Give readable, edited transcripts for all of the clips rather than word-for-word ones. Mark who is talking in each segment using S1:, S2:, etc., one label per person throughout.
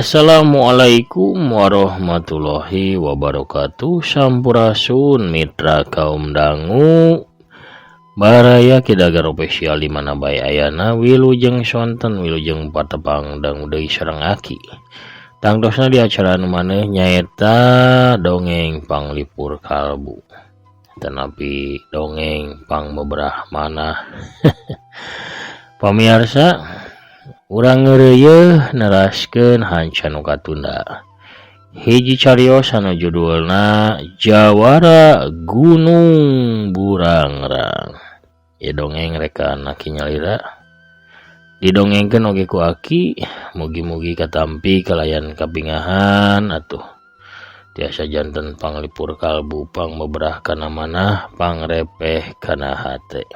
S1: Assalamualaikum warahmatullahi wabarakatuh. Sampurasun mitra kaum dangu baraya Ki Dagar official di mana bae ayana. Wilujeng sonten, wilujeng patepang dangu deui sareng Aki. Tangtosna di acara nu maneh, nyaeta dongeng panglipur kalbu, tetapi dongeng pang beberah manah. Pamiarsa, urang ngeureuyeuh neraskeun hanca nu katunda, hiji carios anu judulna Jawara Gunung Burangrang. Ya, dongeng rekan Aki nyalira, didongengkeun oge ku Aki. Mugi-mugi katampi kalayan kabingahan atuh, tiasa janten panglipur kalbu, pang beberah kana manah, pangrepeh kana hate.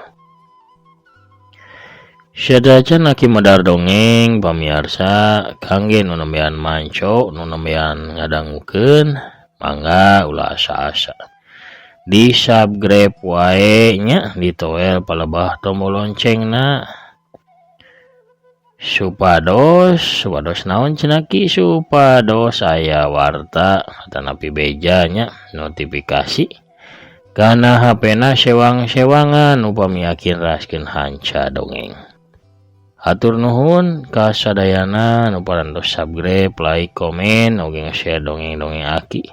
S1: Sadacan Aki medar dongeng, pamiarsa, kangge nu nembean manco, nu nembean ngadangukeun, mangga ulah asa-asa di subscribe wae nya, ditoel palebah tombol loncengna, supados, supados naon cenah Ki? Supados aya warta atanapi beja nya, notifikasi kana HP-na sewang-sewangan upami Aki neraskeun hanca dongeng. Hatur nuhun kasadayana nu parantos subscribe, like, komen, oge share dongeng-dongeng Aki.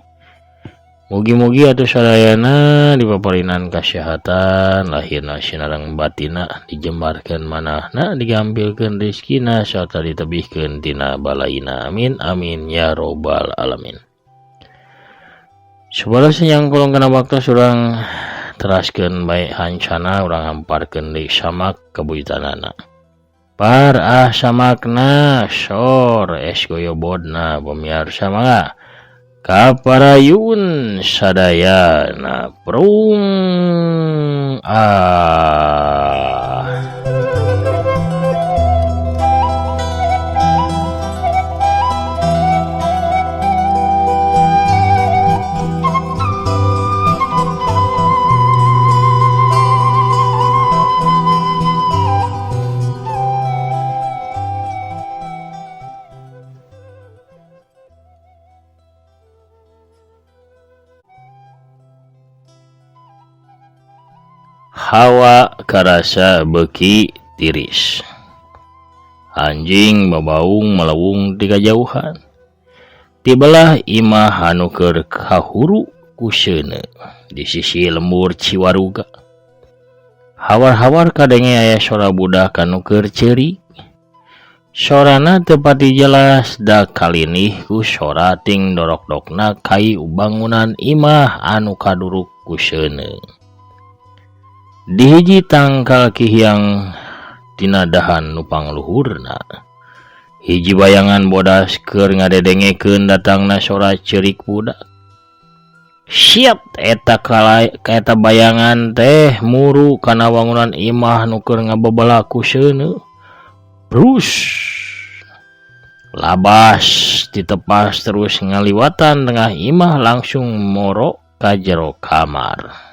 S1: Mugi-mugi atuh sadayana dipaparinan kasehatan lahirna sinareng batina, dijembarkeun manahna, digampilkeun rezekina, sarta ditebihkeun tina balaina. Amin amin ya robbal alamin. Supados nyangkolong kana waktu, urang teraskeun bae hancana, urang hamparkeun deui samak kabuyutanana. Par ah samakna sor es goyobodna. Pemirsa, mangga kaparayun sadayana. Prung ah. Hawa karasa beuki tiris. Anjing babaung melewung di kajauhan. Tibelah imah anu keur kahuru ku seuneu di sisi lembur Ciwaruga. Hawar-hawar kadenge aya sora budak anu keur ceurik. Sorana teu pati jelas, da kalinih ku sora ting dorok-dokna kai bangunan imah anu kaduruk ku seuneu. Di hiji tangkal kihiang tina dahan nu pangluhurna, hiji bayangan bodas keur ngadedengekeun datangna sora ceurik budak. Siap eta kalai eta bayangan teh muru kana wangunan imah nu keur ngabebelak ku seuneu. Brus! Labas ditepas terus ngaliwatan tengah imah, langsung moro ka jero kamar.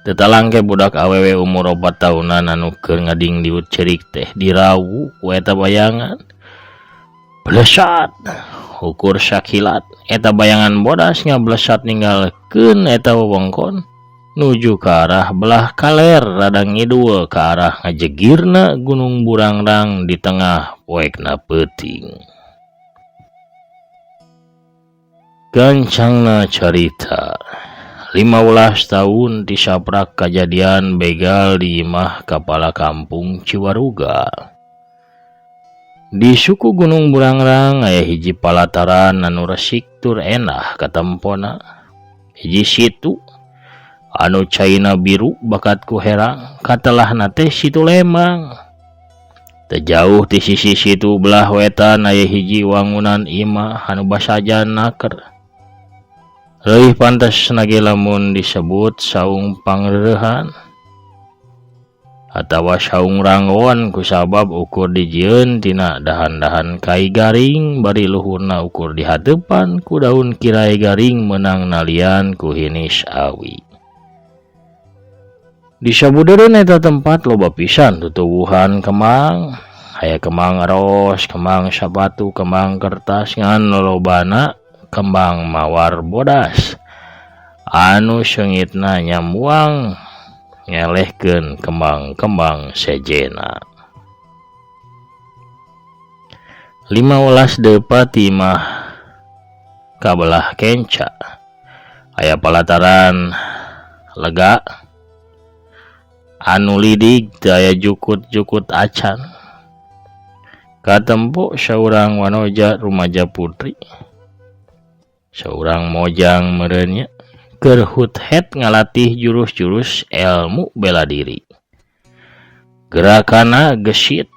S1: Teu talangke budak awewe umur 4 tahunan anu keur ngadingdiut ceurik teh dirawu ku eta bayangan. Blesat! Ukur sakilat eta bayangan bodas ngablesat ninggalkeun eta wewengkon nuju ka arah belah kaler, rada ngidul ka arah ngajegirna Gunung Burangrang di tengah poekna peuting. Gancangna carita, 15 tahun tisaprak kajadian begal di imah kepala kampung Ciwaruga. Di suku Gunung Burangrang aya hiji palataran anu resik tur enah katempona. Hiji situ anu caina biru bakat ku herang, katelahna teh Situ Lemang. Teu jauh ti sisi situ belah wetan aya hiji wangunan imah anu basajan naker. Leuwih pantes nage lamun disebut saung pangreurehan atawa saung ranggon, kusabab ukur dijieun tina dahan-dahan kai garing, bari luhurna ukur dihateupan ku daun kirai garing meunang nalian ku hinis awi. Di sabudeureun eta tempat loba pisan tutuwuhan kemang, Aya kembang ros, kembang sapatu, kembang kertas ngan lolobana kembang mawar bodas. Anu seungitna nyamuang ngelehkeun kembang-kembang sejena. 15 depa timah kabelah kenca. Aya palataran lega anu lidig teu aya jukut-jukut acan. Katempo saurang wanoja rumaja putri. Saurang mojang meureun nya keur hut-het ngalatih jurus-jurus ilmu bela diri. Gerakanna gesit,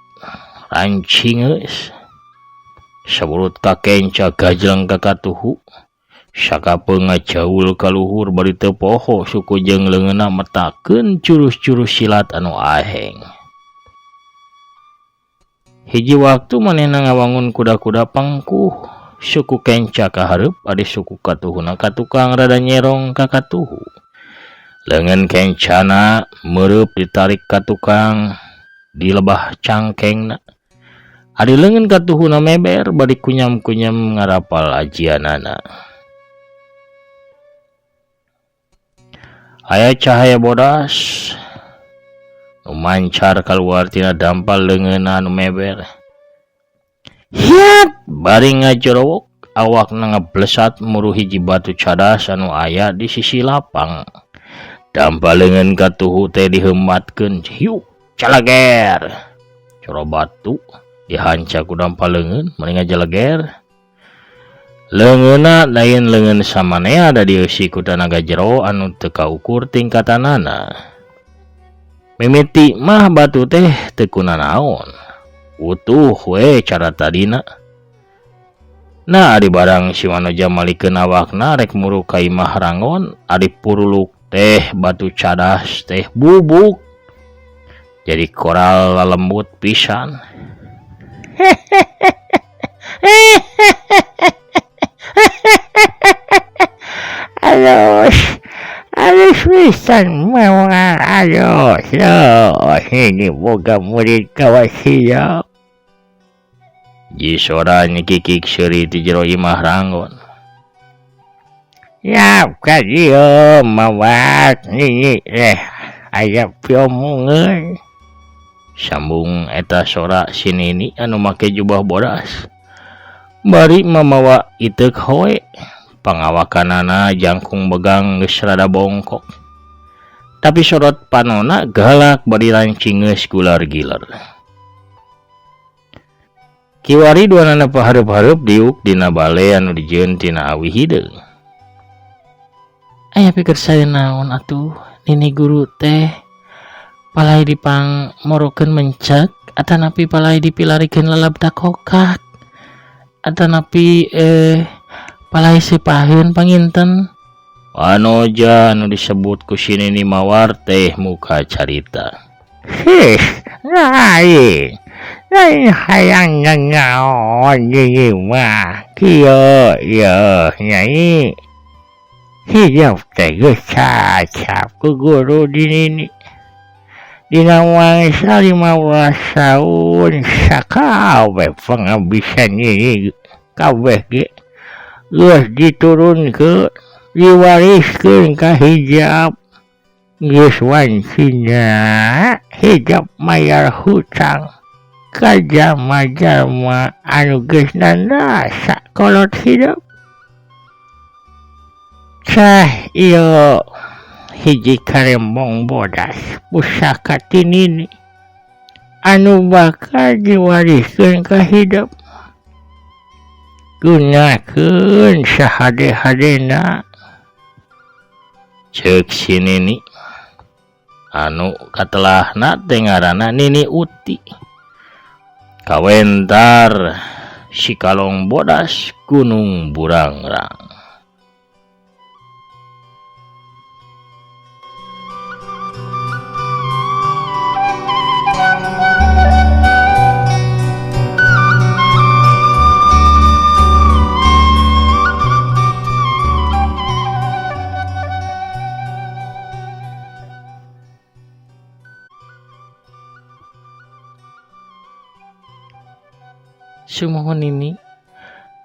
S1: rancingeus. Saburut ka kenca gajleng ka katuhu, sakapeung ngajaul ka luhur bari teu poho suku jeung leungeunna metakeun jurus-jurus silat anu aheng. Hiji waktu manehna ngawangun kuda-kuda pangkuh, suku kenca ka hareup ari suku katuhuna ka tukang rada nyerong ka katuhu. Leungeun kencana meureub ditarik ka tukang di lebah cangkengna. Ari leungeun katuhuna meber bari kunyam-kunyam ngarapal ajianana. Aya cahaya bodas nu mancar kaluar tina dampal leungeunna anu meber. Hiat bari ngajorowok awakna ngablesat muru hiji batu cadas anu aya di sisi lapang. Dampal leungeun katuhu teh diheumatkeun hiuk calager. Coro batu dihanca ku dampal leungeun meni ngajeleger. Leungeunna lain leungeun samanea da dieusi ku tanaga jero anu teu kaukur tingkatanana. Mimiti mah batu teh teu kunanaon. Utuh we cara tadina. Nah ari barang si Wanoja malikeun awakna rek muru ka imah rangon, ari puruluk teh batu cadas teh bubuk. Jadi koral lalembut pisan.
S2: Alus, alus pisan mawar alus. Loh, ini boga murid kawas hidup.
S1: Ji sora nyikikik seuri ti jero imah ranggon.
S2: Yap ka dieu mawar nini teh aya piomongeun.
S1: Sambung eta sora si nini anu make jubah bodas. Bari mamawa iteuk hoe. Pangawakanana jangkung begang geus rada bongkok. Tapi sorot panona galak bari rancingeus gular-giler. Kiwari duanana pahareup-hareup diuk dina bale anu dijieun tina awi hideung. Aya pikir saya naon atuh nini guru teh palai dipang morokeun mencek atanapi palai dipilarikeun lalab takokak atanapi palai sepaheun panginten. Wanoja anu disebut ku si nini mawar teh muka carita.
S2: Hih, lain. Lain hayang nanaon nini mah. Kieu ieu nyai. Hidup teh geus cacap ku guru di nini. Dina mangsa 15 tahun sakabeh pangabisan nini kabeh ge geus diturunkeun diwariskeun ka hijab. Geus wancina hijab mayar hutang ka jalma-jalma anu geus nandasa kolot hidup. Tah ieu hiji karembong bodas pusaka ti nini anu bakal diwariskeun ka hidup. Gunakeun sahade-hadena.
S1: Ceuk si nini anu katelahna teh ngaranna Nini Uti. Kawentar si kalong bodas Gunung Burangrang.
S2: Sumuhun Nini.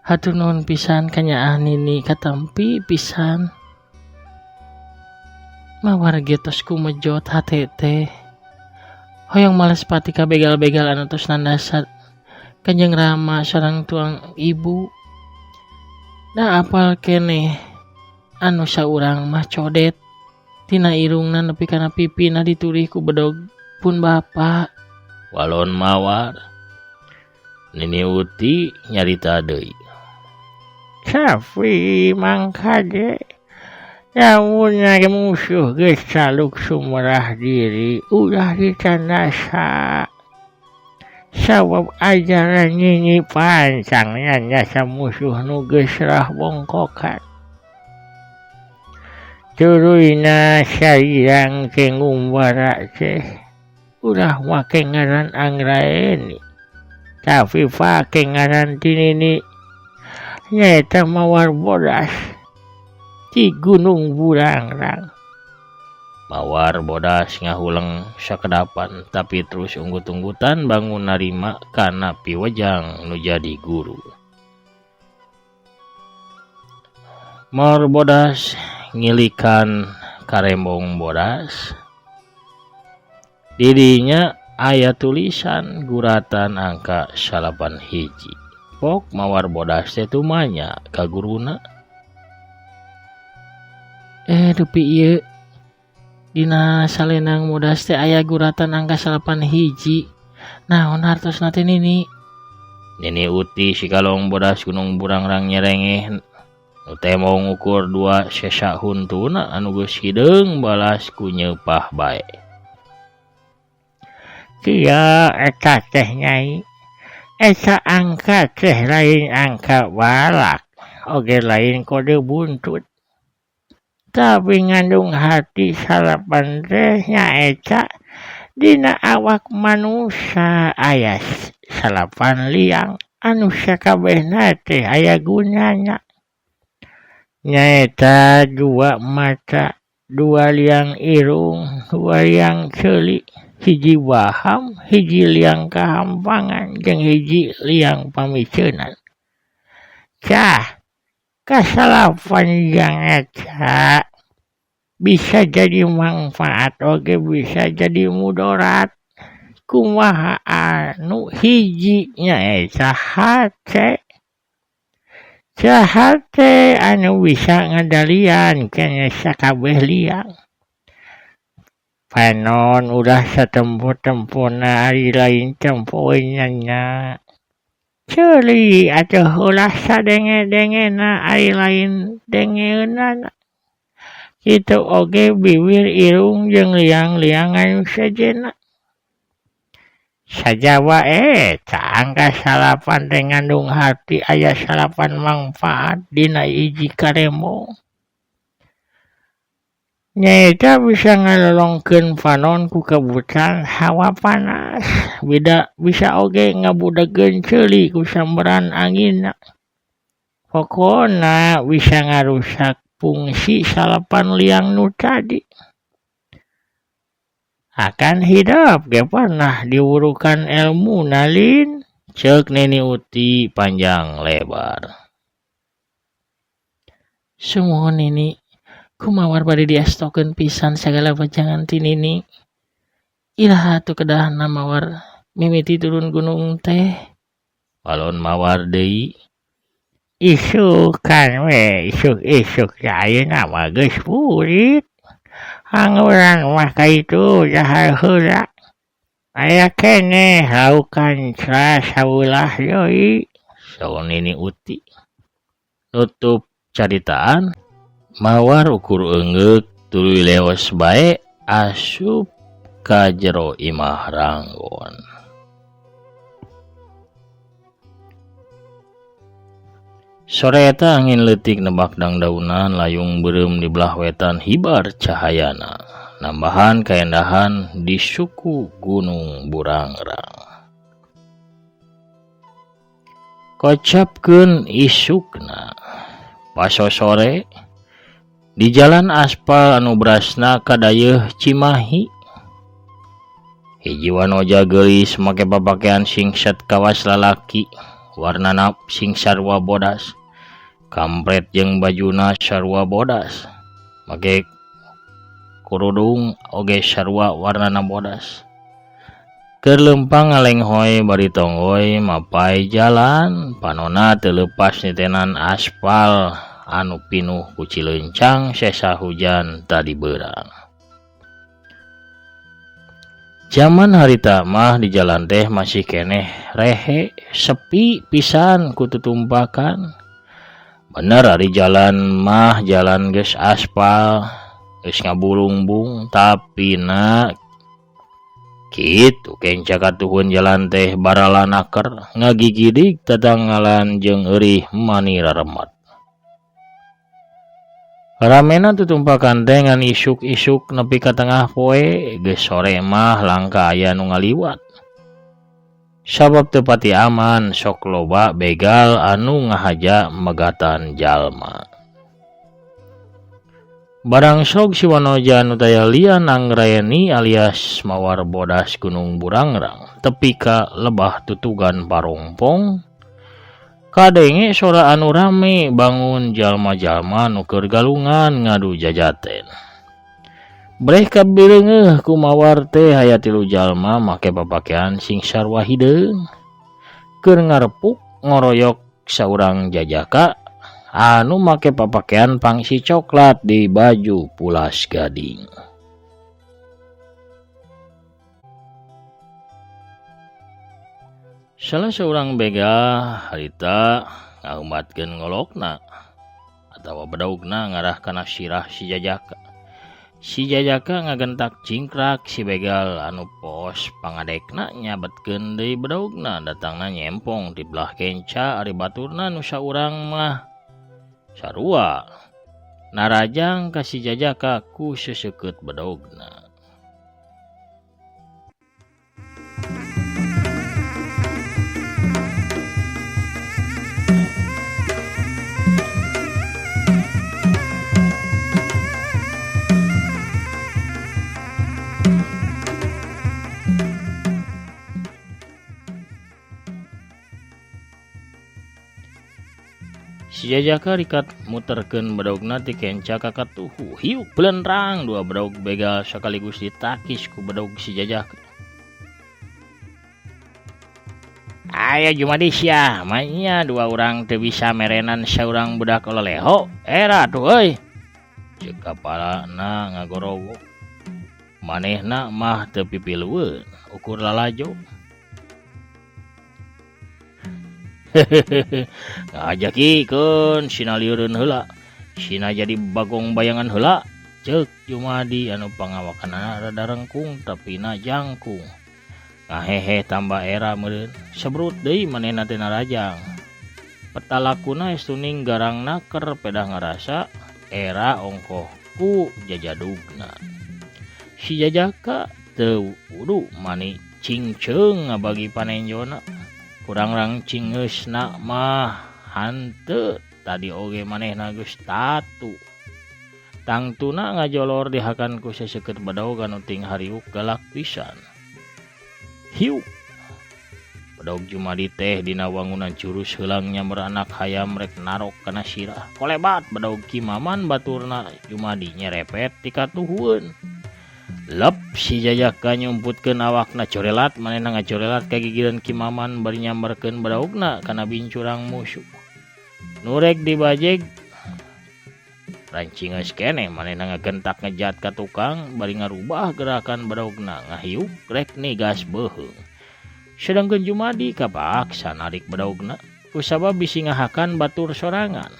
S2: Hatur nuhun pisan kanyaah Nini katampi pisan. Mawar ge tos kumejot hate teh. Hoyong males pati ka begal-begal anu tos nandasa Kanjeng Rama sareng tuang ibu. Da apal keneh anu saurang mah codet tina irungna nepi kana pipina diturih ku bedog pun bapa.
S1: Walon Mawar. Nini Uti nyarita deui.
S2: Tapi Mang Kade lamun musuh geus taluk sumerah diri ulah ditandasa. Sabab ajaran Nini pancang nandasa musuh nu geus rah bongkokan. Turuyna salirang teh ngumbara teh ulah make ngaran Anggraeni tapi pake ngaran ti Nini nyaeta Mawar Bodas ti Gunung Burangrang.
S1: Mawar Bodas ngahuleng sakedapan tapi terus unggut-unggutan bangun narima kana piwejang nu jadi guru. Mawar Bodas ngilikan karembong bodas. Didinya aya tulisan guratan angka 91. Pok Mawar Bodas teh tumanya ka guruna.
S2: Dupi ieu dina salenang bodas teh aya guratan angka 91. Naon hartosna teh Nini?
S1: Nini Uti sikalong bodas Gunung Burangrang nyerengeh nu teh mau ngukur 2 sesa huntuna anu geus hideung balas ku nyeupah bae.
S2: Kieu eta teh Nyai. Eta angka teh lain angka balak, oge lain kode buntut. Tapi ngandung hati 9 teh nyaeta dina awak manusia aya 9 liang anu sakabehna teh aya gunana. Nyaeta 2 mata, 2 liang irung, 2 liang ceuli, hiji waham, hiji liang kahampangan, jeung hiji liang pamiceunan. Cah, kasalapan liang eta bisa jadi manfaat oge bisa jadi mudarat. Kumaha anu hiji nyaeta hate. Cah hate anu bisa ngadalian kana sakabeh liang. Panon ulah satempo-tempona ari lain tempo nya. Ceuli atuh ulah sadenge-dengena ari lain dengeunana. Kitu oge bibir irung jeung liang-liang anu sejenna. Sajawa eta angka 9 teh ngandung hati aya 9 manfaat dina hiji karembong. Nyaeta bisa ngalolongkeun panon ku kabutan hawa panas. Beda bisa oge ngabudegeun ceuli ku sambaran anginna. Pokona bisa ngarusak fungsi 9 liang nu tadi. Akan hidup ge pernah diwurukan ilmu nalin.
S1: Ceuk Nini Uti panjang lebar.
S2: Sumuhun Nini, ku Mawar bade diastokeun pisan sagala wejangan ti Nini. Iraha atuh kedahna Mawar mimiti turun gunung teh.
S1: Walon Mawar deui.
S2: Isukan we, isuk-isuk ya ayeuna mah geus burit. Hanguran mah kaitu dahar heula. Aya keneh laukan sasaulah deui.
S1: Saur Nini Uti. Nutup caritaan Mawar ukur eungeuk tuluy leos bae asup ka jero imah Ranggon. Sore eta angin leutik nebak dangdaunan layung beureum di belah wetan hibar cahayana nambahan kaendahan di suku Gunung Burangrang. Kocapkeun isukna paso sore di jalan aspal anu berasna ka dayeuh Cimahi. Hiji wanoja geulis make papakean singset kawas lalaki. Warnana sing sarua bodas. Kampret jeung bajuna sarua bodas. Make kurudung oge sarua warnana bodas. Keur leumpang ngalenghoy bari tonggoy mapai jalan, panona teu leupas nitenan aspal anu pinuh ku cileuncang sesa hujan tadi beurang. Jaman harita mah di jalan teh masih keneh rehe, sepi pisan ku tutumpakan. Bener ari jalan mah jalan geus aspal, geus ngabulungbung, tapi na kitu kenca katuhun jalan teh baralanaker ngagigidig tatanggalan jeung eurih mani raremat. Ramena tutumpakan teh ngan isuk-isuk nepi ka tengah poe, geus sore mah langka aya nu ngaliwat. Sabab teu pati aman sok loba begal anu ngahaja megatan jalma. Barang sok si Wanoja anu taya lian Anggraeni alias Mawar Bodas Gunung Burangrang tepi ka lebah tutugan Parongpong, kadenge sora anu rame bangun jalma-jalma nu keur galungan ngadu jajaten. Breh kabireungeuh ku Mawar teh aya tilu jalma make papakean sing sarua hideung. Keur ngarepuk ngoroyok saurang jajaka anu make papakean pangsi coklat di baju pulas gading. Salah seorang begal harita ngahumbatkeun ngolokna atawa bedaugna ngarah kana sirah si jajaka. Si jajaka ngagentak cingkrak si begal anu pos pangadekna nyabetkeun deui bedaugna datangna nyempong di belah kenca ari baturna nu saurang mah sarua narajang ka si jajaka ku seseukeut bedaugna. Si jajaka rikat muterkeun bedogna ti kenca ka katuhu. Hiuk belenrang dua bedog begal sekaligus ditakis ku bedog si jajaka. Ayo Jumadi sia, mainnya dua orang teu bisa merenan saurang budak oleleho. Era tuh euy. Ceuk kapalana ngagorowo. Manehna mah teu pipilueun, ukur lalajo. Ngajak-ikeun sina lieureun heula. Sina jadi bagong bayangan heula. Ceuk Jumadi anu pangawakanana rada rengkung tapina jangkung. Ngahehe tambah era meureun. Sebrut deui manehna teh narajang. Petalakuna estuning garang naker pedah ngarasa era ongkoh ku jajadugna. Si jajaka teu wudu mani cingceung ngabagi panenjona. Kurang cingeusna mah hanteu tadi oge manehna geus tatu. Tangtuna ngajolor dihakan ku seseukeut bedog anu ting hariuk galak pisan. Hiuk. Bedog Jumadi teh dina wangunan jurus heulang nyamber anak hayam rek narok kana sirah. Kolebat bedog Ki Maman baturna Jumadi nyerepet ti katuhueun. Lep si jajaka nyumputkeun awakna corelat manehna ngacorelat kagigireun Ki Maman bari nyamberkeun bedaugna kana bincurang musuh. Nurek dibajeg rancingeus keneh manehna ngagentak ngejat ka tukang bari ngarubah gerakan bedaugna ngahiuk rek nigas beuheung. Sedangkeun Jumadi kapaksa narik bedaugna kusabab bisi ngahakan batur sorangan.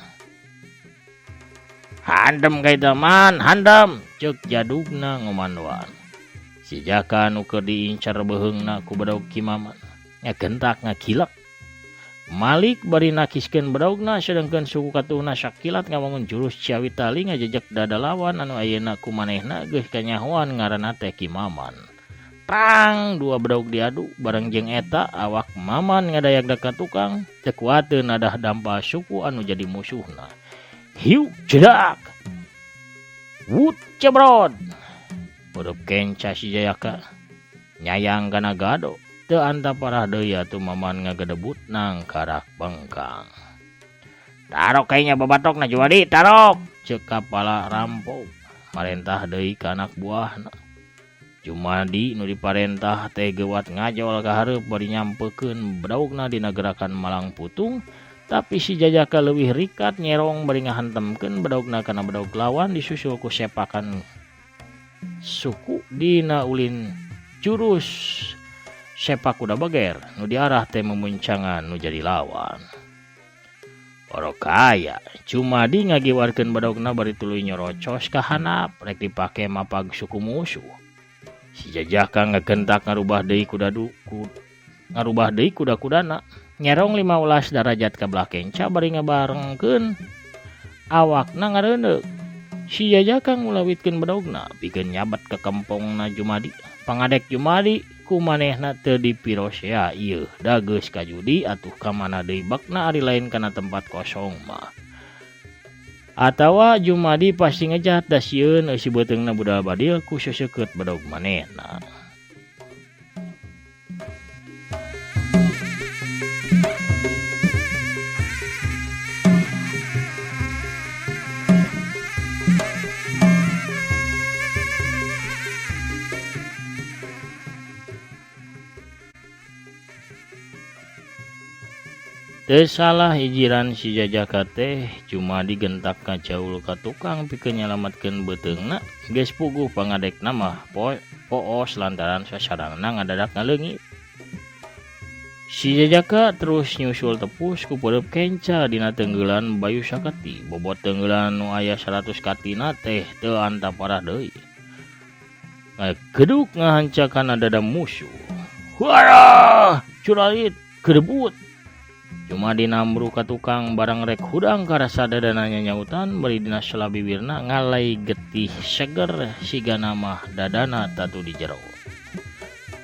S1: Handem ka eta man, handem, ceuk jadugna ngomandoan. Si jaka nu keur diincar beuheungna ku bedog Ki Maman, ngagentak ngakilek. Malik bari nakiskeun bedogna sedangkeun suku katuhna sakilat ngawangun jurus Ciawi Tali ngajejek dada lawan anu ayeuna ku manehna geus kanyahoan ngaranna teh Ki Maman. Prang dua bedog diadu bareng jeung eta awak Maman ngadayak ka tukang teu kuateun nadah dampa suku anu jadi musuhna. Hiuk jedak. Wut cebrod. Huruf kenca si jayaka nyayang kana gado. Teu antaparah deui atuh Maman ngagedebut nangkarak bengkang. Tarok kayaknya babatokna Jumadi, tarok! Ceuk kapala rampok marentah deui ka anak buahna. Jumadi nu diparentah teh geuwat ngajol ka hareup bari nyampekeun bedaugna dina gerakan malang putung, tapi si Jajaka leuwih rikat nyerong bari ngahantemkeun bedaugna kana bedaug lawan disusul ku sepakan suku dina ulin jurus sepak kuda bager nu diarah teh memuncangan nu jadi lawan. Orokaya Jumadi ngagiwarkeun bedaugna bari tuluy nyorocos ka handap rek dipake mapag suku musuh. Si Jajaka ngagentak ngarubah deui ngarubah deui kuda-kudana nyerong 15 darajat ka belah kenca bari ngabarengkeun awakna ngareundeuk. Si Jajaka ngulawitkeun bedaugna pikeun nyabat ka kempongna Jumadi. Pangadek Jumadi ku manehna teu dipirosea ieu da geus kajudi atuh ka mana deui bakna ari lain kana tempat kosong mah. Atawa Jumadi pasti ngejat da sieun eusi beuteungna budal badil ku seseukeut bedog manehna. Teu salah hijiran si Jajaka teh Jumadi gentak ngajaul ka tukang pikeun nyalametkeun beuteungna geus puguh pangadekna mah poos lantaran sasarangna ngadadak ngaleungit. Si Jajaka terus nyusul tepus ku peureub kenca dina tenggelan Bayu Saketi. Bobot tenggelan nu aya 100 katina teh teu antaparah deui. Ngageduk ngahanca kana dada musuh. Huara! Curalit kedebut. Jumadi nambru ka tukang barang rek hudang karasa dadana nyanyautan bari dina sela bibirna ngalai getih seger sigana mah dadana tatu di jero.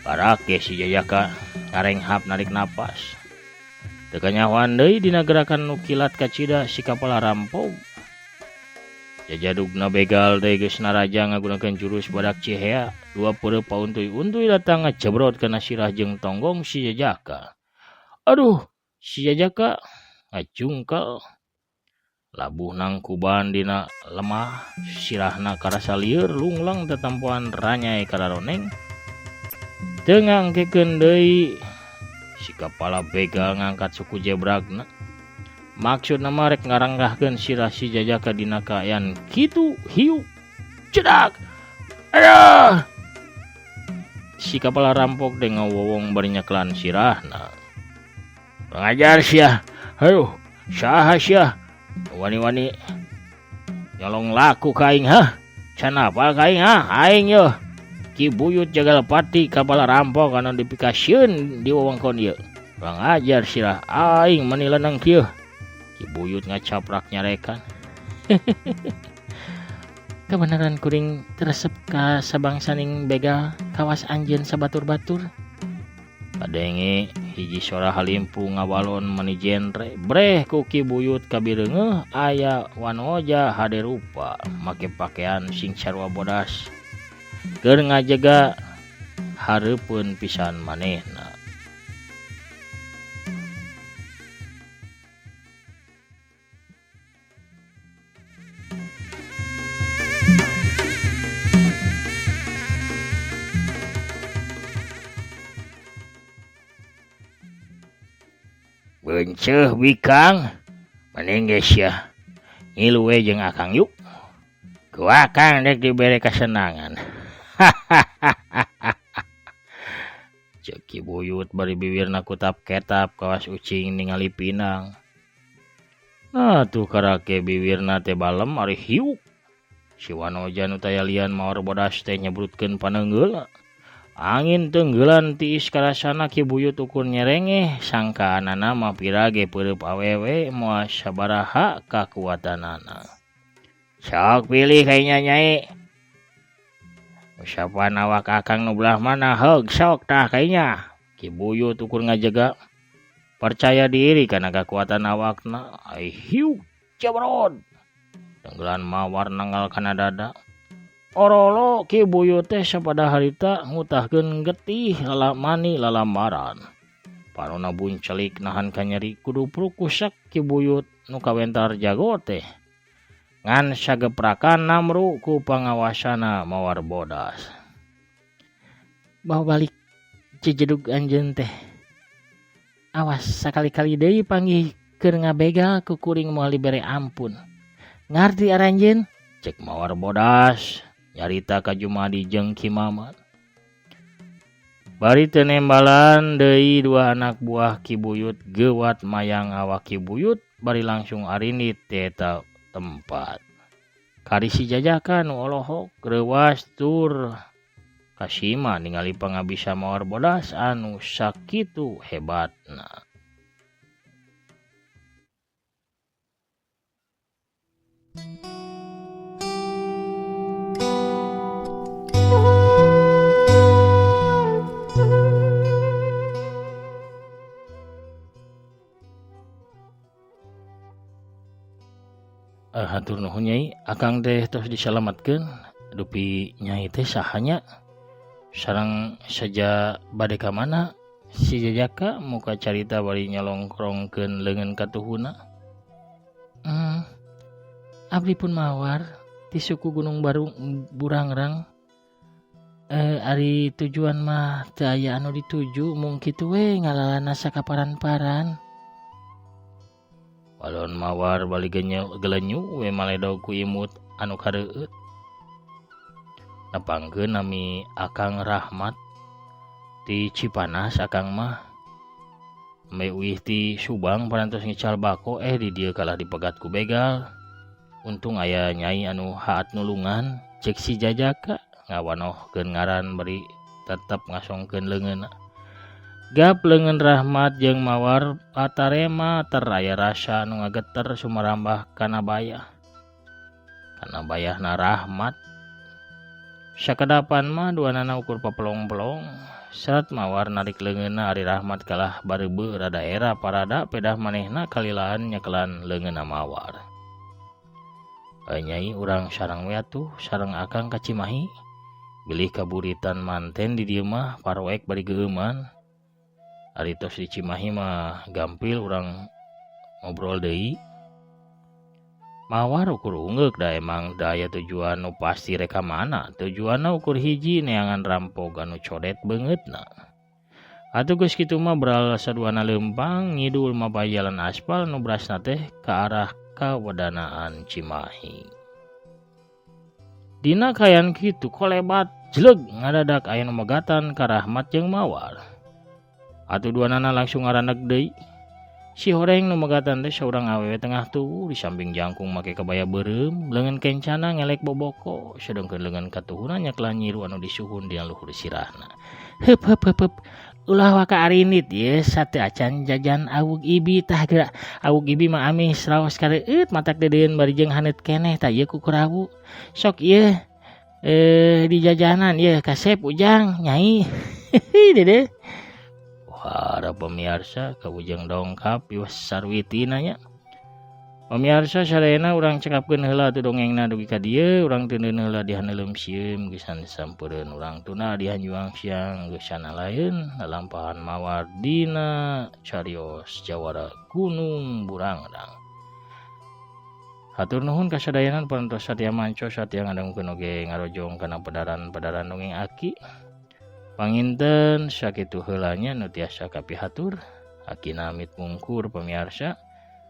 S1: Barake si Jajaka ngarenghap narik napas. Teu kanyahoan deui dina gerakan nu kilat kacida si kapala rampog. Jajadugna begal teh geus naraja ngagunakeun jurus badak cihea, dua peureub pauntuy-untuy datang ngajebrot kana sirah jeung tonggong si Jajaka. Aduh! Si Jajaka ngajungkel labuh nangkuban dina lemah sirahna karasa lieur lunglang tetempoan ranyai kararoneng. Teu ngangkekeun deui si kapala begal ngangkat suku jebragna. Maksudna mah rek ngaranggahkeun sirah si Jajaka dina kaayaan kitu hiuk cedak. Aduh! Si kapala rampok teh ngawowong bari nyekelan sirahna. Ngajar sia, aduh, saha sia, wani-wani nyolong laku ka aing hah, can apal ka aing hah, aing yeuh, Ki Buyut Jagalpati kapala rampok anu dipikasieun di wewengkon ieu. Urang ajar sirah aing mani leneng kieu. Ki Buyut ngacaprak nyarekan. Kebenaran kuring teresep ka sabangsaning begal kawas anjeun sabatur-batur. Kadenge hiji sora halimpu ngawalon mani genre breh ku Ki Buyut kabireungeuh aya wanoja hade rupa make pakaian sing sarua bodas keur ngajega hareupeun pisan manehna. Benceuh bikang mending geus sia ngilu we jeung akang yuk. Ku akang rek dibere kasenangan. Ceuk Ki Buyut bari bibirna kutap-ketap kawas ucing ningali pinang. Nah tuh karake bibirna teh balem ari hiuk. Si Wanoja nu taya lian maor bodas teh nyebrutkeun paneunggeulna. Angin tenggelan tiis karasana Ki Buyut ukur nyerengeh sangkaanana mah pirage peureub awewe moal sabaraha kakuatanana. Sok pilih kayaknya nyai. Usapan awak akang nu belah mana heug sok tah kayaknya. Ki Buyut ukur ngajaga percaya diri kana kakuatan awakna. Ai hiuk jabrod. Tenggelan mawar nanggal kana dada. Orolo Ki Buyut teh sapada harita ngutahkeun getih lalamani lalamaran. Panona buncelik nahan kanyeri kudu prukusak Ki Buyut nu kawentar jago teh. Ngan sageprakan namru ku pangawasana Mawar Bodas.
S2: Bawa balik cijedug anjeun teh. Awas sakali-kali deui panggih keur ngabegal ku kuring moal dibere ampun. Ngarti aranjeun?
S1: Cek Mawar Bodas nyarita ka Jumadi jeung Ki Mamat. Bari teu nembalan deui dua anak buah Ki Buyut geuwat mayang awak Ki Buyut bari langsung arindit ti eta tempat. Kari si Jajaka nu olohok reuwas tur kasima ningali pangabisa Mawar Bodas anu sakitu hebatna. Hatur nuhun Nyai, akang teh tos disalamatkeun. Dupi Nyai teh saha nya? Sareng saja bade ka mana? Si Jajaka muka carita bari nyalongkrongkeun leungeun katuhuna.
S2: Abdi pun Mawar ti suku Gunung Barung Burangrang. Ari tujuan mah teu aya anu dituju, mung kitu we ngalalana sakaparan-paran.
S1: Balon Mawar bali gelenyu we maledog ku imut anu kareueut. Nepangkeun nami Akang Rahmat ti Cipanas akang mah. Mbe uih ti Subang parantos ngical bako di dieu kalah dipegat ku begal. Untung aya nyai anu haat nulungan, cek si Jajaka ngawanohkeun ngaran bari tetep ngasongkeun leungeunna. Gap leungeun Rahmat jeung Mawar patarema teraya rasa anu ngageter sumarambah kana bayah. Kana bayahna Rahmat. Sakedapan mah duanana ukur papelong-pelong. Saat Mawar narik leungeunna ari Rahmat kalah bareubeuh rada era parada pedah manehna kalilahan nyekelan leungeunna Mawar. Nyai urang sareng we atuh sareng akang ka Cimahi. Bilih kaburitan manten di dieu mah paroek bari geueuman. Ari tos di Cimahi mah gampil urang ngobrol deui. Mawar ukur ungeuk da emang daya tujuan nu pasti rek ka mana. Tujuanna ukur hiji neangan rampog anu codet beungeutna. Atuh geus kitu mah beral saduana leumpang ngidul mapay jalan aspal nu brasna teh ka arah kawedanaan Cimahi. Dina kayan kitu kolebat jleg ngadadak aya nu megatan ka Rahmat jeung Mawar. Atuh duanana langsung ngaraneg deui. Si horeng nu megatan teh saurang awewe tengah tubuh di samping jangkung make kebaya beureum, leungeun kencana ngelek boboko, sedengkeun leungeun katuhuna nyeklah nyiru anu disuhun dina luhur sirahna.
S2: Heup heup heup heup. Ulah waka arinit ye sate acan jajan awug ibi tah geura. Awug ibi mah amis raos kareueut matak dedeun bari jeung haneut keneh tah ieu ku kurawu. Sok ieu di jajanan ieu kasep Ujang Nyai. Dede.
S1: Para pemirsa ka Ujang dongkap ieu sarwitina nya. Pemirsa sadayana urang cekapkeun heula atuh dongengna dugi ka dieu, urang teuneun heula di haneuleum sieum geusan sampereun urang tuna di hanjuang siang geus lain lalampahan Mawar dina carios jawara Gunung Burangrang. Hatur nuhun ka sadayana parantos satia manco satia ngadangukeun oge ngarojong kana pedaran-pedaran dongeng aki. Panginten sakitu heula nya nu tiasa kapihatur. Aki namit mungkur pemirsa.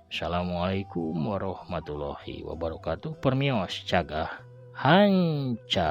S1: Assalamualaikum warahmatullahi wabarakatuh. Permios cagah hancar.